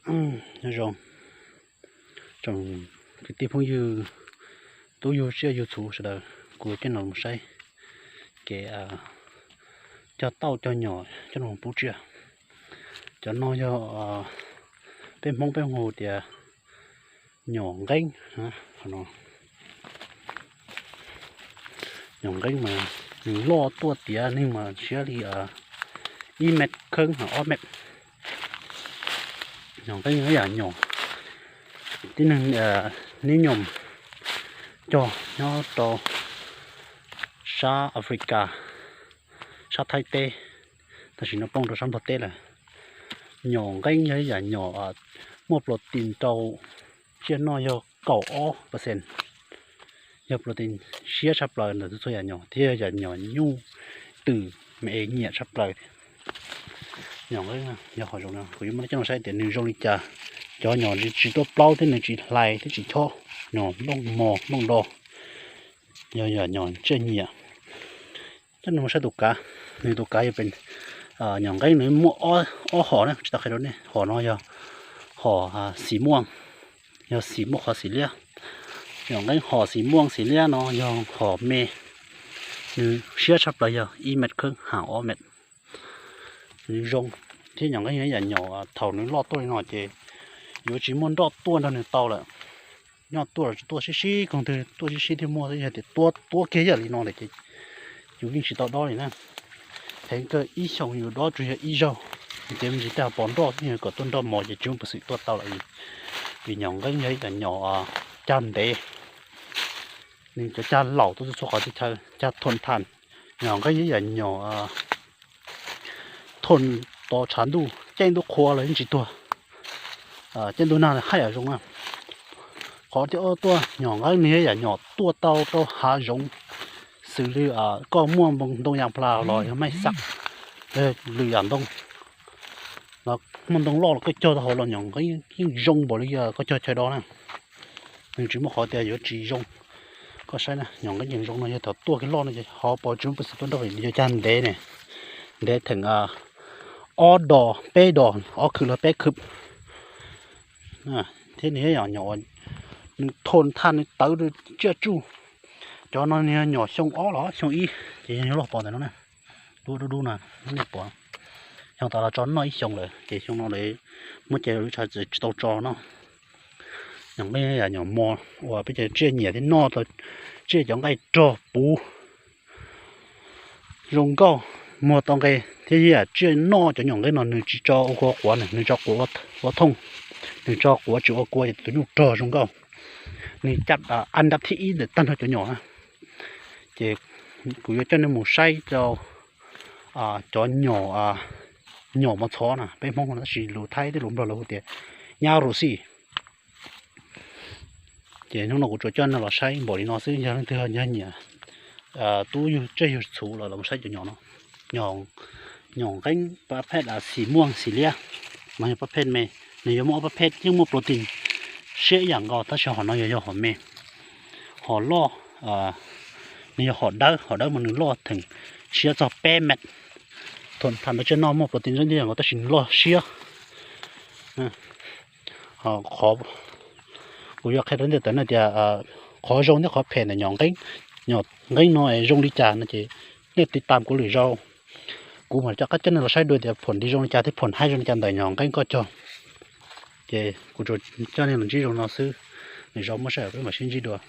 Nyob zoo tsoom kwv tij phooj ywg, tub yug tsiaj yug txhu sawv daws, kuv coj nej mus saib kev cog tauj cog nyom coj los pub tsiaj. Cov no yog peb Hmoob peb hu tias nyom nqeeb. Nyom nqeeb mas nws loj tuaj tiav, neeg mas siab li ib mev kheeb ob mev. Nyom nqeeb yog ib yam nyom tib neeg nib nyom cog nyob rau sab Africa, sab Thaib teb, tam sim no poob rau sab Nplog teb lawm. Nyom nqeeb yog ib yam nyom muaj protein rau tsiaj noj yog kaum ob percent, yog protein siab tshaj plaws ntawm txhua yam nyom thiab yog yam nyom nyuj twm me es nyiam tshaj plaws. Nyom nqeeb yog qhov zoo no kuv yuav muab coj los saib tias nws zoo li cas. Cov nyom tsis tuaj plaub thiab nws tsis hlais thiab tsis chob, nyom nplooj mos nplooj do, yog yam nyom tsiaj nyiam. Coj nej mus saib tus kav, nws tus kav yog pem nyom nqeeb nws muaj ob hom na, tsis tau qhia rau nej. Hom no yog hom xim muaj, yog xim muaj qhov xim liab. Nyom nqeeb hom xim muaj xim liab no yog hom me, nws siab tshaj plaws yog ib mev kheeb ha ob mev. Nws zoo thiab nyom nqeeb yog ib yam nyom thaum nws loj tuaj li no ces yuav tsis muaj nroj tuaj nrog nws tau lawm. Nyob tuaj los tsis tuaj sib sib koog twg, tuaj sib sib thiaj muaj, yog tias tuaj tuaj kiag yam li no lawm ces yus yeej tsis tau dob li na. Heev kawg ib xyoos yus dob tsuas yog ib zaug, ces me ntsis tej pos nroj thiab yog kom tuaj nroj mos ces tsis muaj peev xwm tuaj tau lawm. Vim nyom nqeeb yog ib yam nyom cag ntev, nws cov cag laum tuaj txhua qhov txhia chaw, cag thom thas. Nyom nqeeb yog ib yam nyom thom tod tshav ntuj, caij ntuj qhua los yeej tsis tuag, caij ntuj nag haj yam zoo na. Qhov thib ob tuaj, nyom nqeeb nws yog yam nyom tuaj tau rau hav zoov, xws li koj muaj ntoo yas plas los yog maj xaj, lwm yam ntoo, muaj ntoo loj los koj cog tau hauv los nyom nqeeb yeej zoo npaum li koj cog chaw do na. Nws tsis muaj qhov tias yuav tsis zoo. Koj saib na, nyom nqeeb yeej zoo no yog thaum tuaj kiag loj no ces ho pos tsis muaj peev xwm tuaj nroj vim nws cag ntev ne, ntev theem ob dos peb dos, ob khw los peb khw. Thiab nws yog nyom uas nws thom thas nws tawv tsiaj tsuj. Cov no nws yog nyom xyoo ob los xyoo ib ces yog loj pos ntawm no na. Dub dub dub no, nej pom, xyoo tas los tso noj ib xyoos lawm ces xyoo no lawv muab cais lub tshav tsis tau tso noj. Nyom nqeeb yam nyom mos uas peb cov tsiaj nyiam thiab noj tau, tsiaj cov nqaij rog puv zoo nkauj, muag tau nqe thiab yam tsiaj noj cov nyom nqeeb no nws tsis tso ua kua quav na, nws tso quav ua thooj, nws tso quav tsis ua kua ces tus nyuj rog zoo nkauj. Nws cab an dab thib ib ntawm tag nrho cov nyom na. Ces kuv yuav coj nej mus saib rau cov nyom, nyom mos txhov na, peb Hmoob tab sis lus Thaib thiab lus Nplog lawv hu tias nyab ru xij. Ces hnub no kuv tsuas coj nej los saib npaum li no xwb, yog leej twg nyiam tub yug tsiaj yug txhu los los saib cov nyom no. Nyom nqeeb pab phej xim muaj xim liab, no yog pab phej me, nws yuav muaj ob pab phej yeej muaj protein siab ib yam nkaus tab sis hom no yog yog hom me. Hom loj, nws yog hom dawb, hom dawb mas nws loj theem siab txog peb mev. Thaum tham ntawd tsiaj noj muaj protein zoo ib yam nkaus tab sis nws loj siab. Kuv yuav qhia rau nej tias qhov zoo thiab qhov phem ntawm nyom nqeeb, nyom nqeeb no es zoo li cas no ces nej tiv tam kuv lwm zaus, kuv mam coj qab coj nej los saib dua tias phom ntawd zoo li cas thiab phom haib zoo li cas ntawm nyom nqeeb koj cog. Ces kuv tsuas coj nej los ntsib zoo no xwb, lwm zaus muaj sij hawm peb mam sib ntsib dua.